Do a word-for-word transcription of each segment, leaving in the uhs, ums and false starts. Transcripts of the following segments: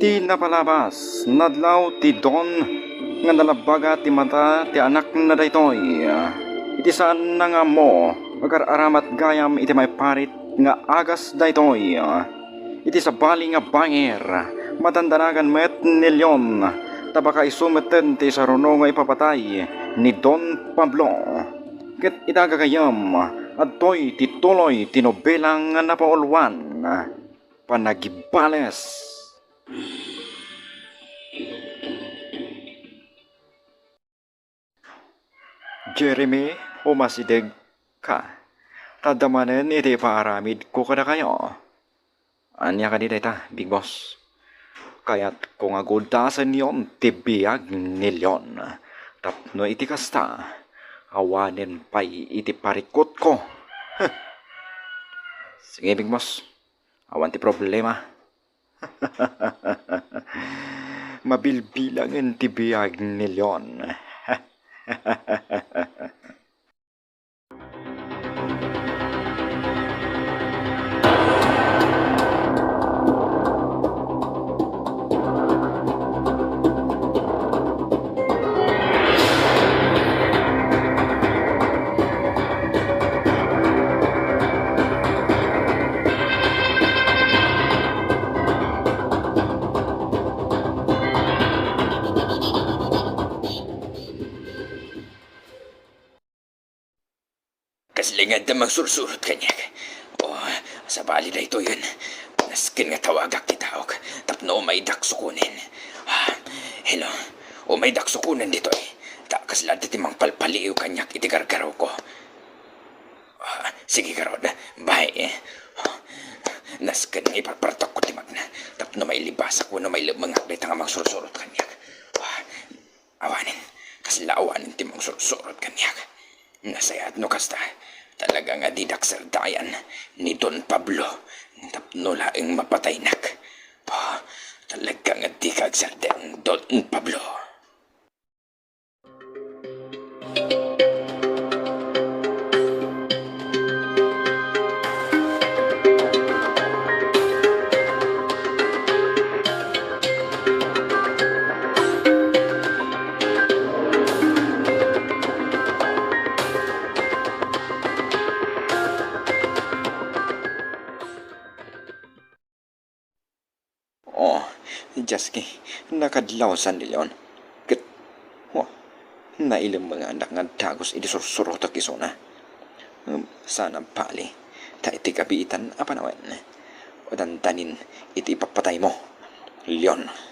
Ti napalabas, nadlaw ti Don nga nalabbaga ti mata ti anakna daytoy. Iti saanna nga ammo, agar-aramat gayam iti maiparit nga agas daytoy. Iti sabali nga bangir, madandanagan met ni Leon, ta baka isu metten ti isaruno nga ipapatay ni Don Pablo. Ket ita gagayyem, adtoy ti tuloy ti nobela nga napauluan, Panagibales. Jeremy, umasideg ka. Ta adda manen iti ipaaramidko kadakayo. Ania kadi dayta, Big Boss? Kayatko nga gudasenyon ti biag ni Leon. Tapno iti kasta, awanen pay iti parikutko. Huh. Sige, Big Boss. Awan ti problema. Mabilbilangen ti biag ni Leon. Kasla nga adda mangsursurot kaniak. O, sabali daytoyen. Nasken nga tawagak ti taok tapno umaydak sukonen. Ah, hello. Umaydak sukonen ditoy. Ta kasla adda ti mangpalpaliiw kaniak iti gargarowko. Ah, sige garud. Bye. Nasken nga iparpartokko ti magna tapno mailibasak wenno mailemmengak dayta nga mangsursurot kaniak. Ah, Awanen, kasla awanen ti mangsursurot kaniak. Nasayaat no kasta, talaga nga didak sardayan ni Don Pablo tapno laeng mapataynak. Oh, talaga nga dika agsardayan, Don Pablo. Oh, Jaski, nakadlaw san ni Leon. Ket, oh, nailemmenganak nga dagus idi sursurotek isuna. Ngem saan a bali, ta iti kabiitan a panawen, dandanin iti ipapataymo, Leon.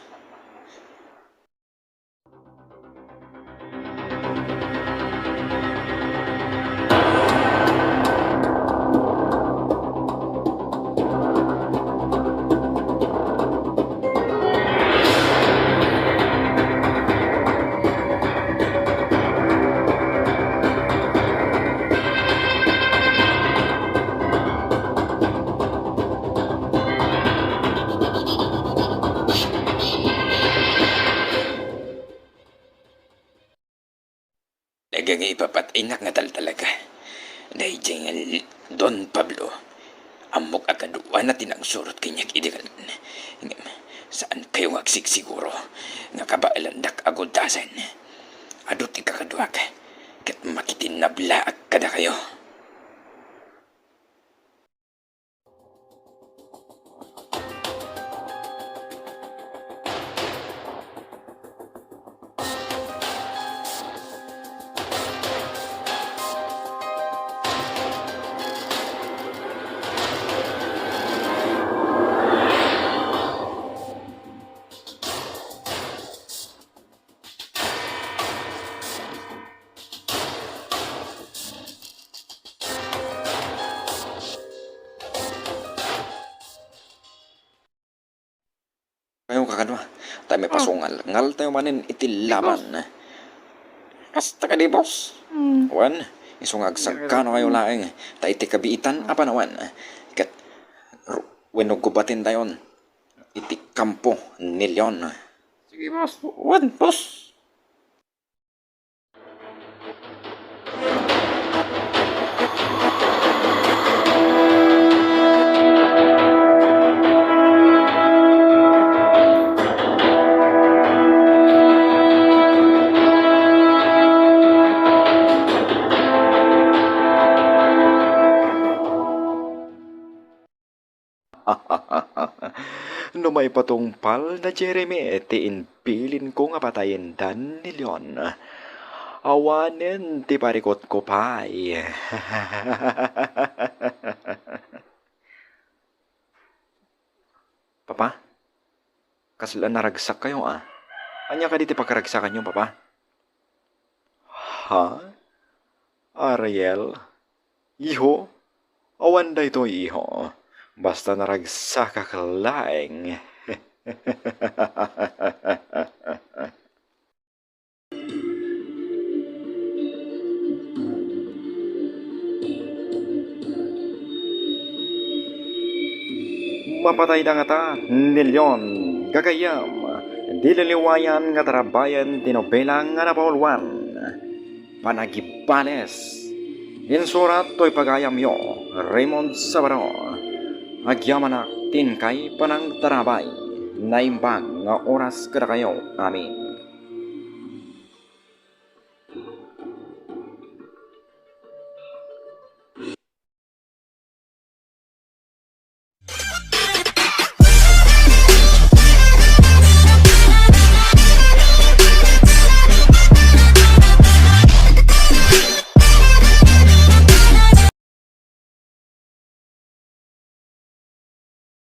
Talaga nga ipapataynak nga taltalaga. Daydiay nga L-, Don Pablo, ammok a kaduana ti nangsurot kaniak idi kal-, ngem saankayo nga agsigsiguro nga kabaelandak a gudasen. Adu ti kakaduak, ket makitinnablaak kadakayo. Kayo kakadua, ta may pasungal. Ngaltayo manen iti laban. Kasta kadi, boss? Wen, isu nga agsagkano kayo laeng, ta iti kabiitan a panawen. Ket ru-, wenno gubaten tayon iti kampo ni Leon. Sige, boss. Wen, boss. No maipatungpal na Jeremy ti imbilinko nga patayen da ni Leon, awanen ti parikutko pay. Papa, kasla naragsakkayo, a? Ania kadi ti pakaragsakanyo, Papa? Ha? Ariel? Iho? Awan daytoy, iho. Basta naragsakak laeng. Mapatayda ngata ni Leon, gagayyem, di liliwayan nga tarabayen ti nobela nga nabaoloan. Panagibales. Insurat toy pagayamyo, Raymond Sabado. Agyamanak ti inkay panangtarabay. Naimbag nga oras kadakayo amin.